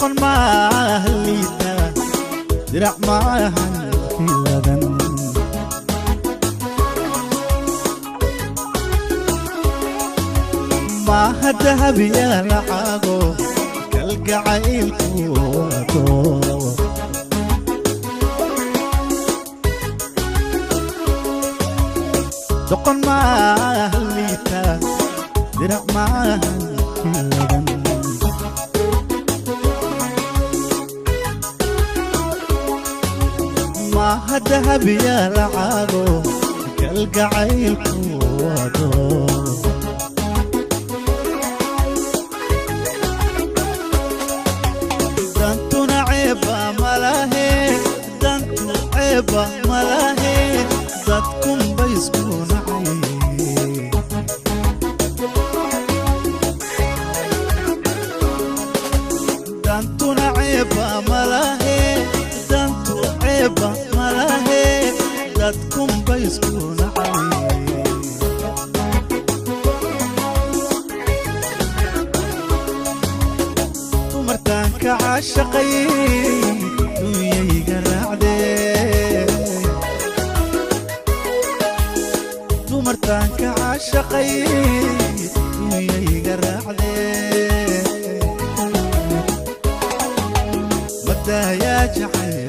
Doqon maaha liita, dirac maahan kiladan. Maaha dahabiya lacago kalgacaylku wato. Doqon maaha liita, dirac maahan kiladan. Maaha dahabiya lacago kalgacaylku wado. Dantuna ceeba malahe, dantu ceeba malahe, dadkunba isku nacay. Dantuna ceeba malahe, dantu ceeba malahe, dadkunba isku nacay. Dumartaan ka caashaqay dunyayga raacdee, dumartaan ka caashaqay dunyayga raacdee. Madaayaa jacayl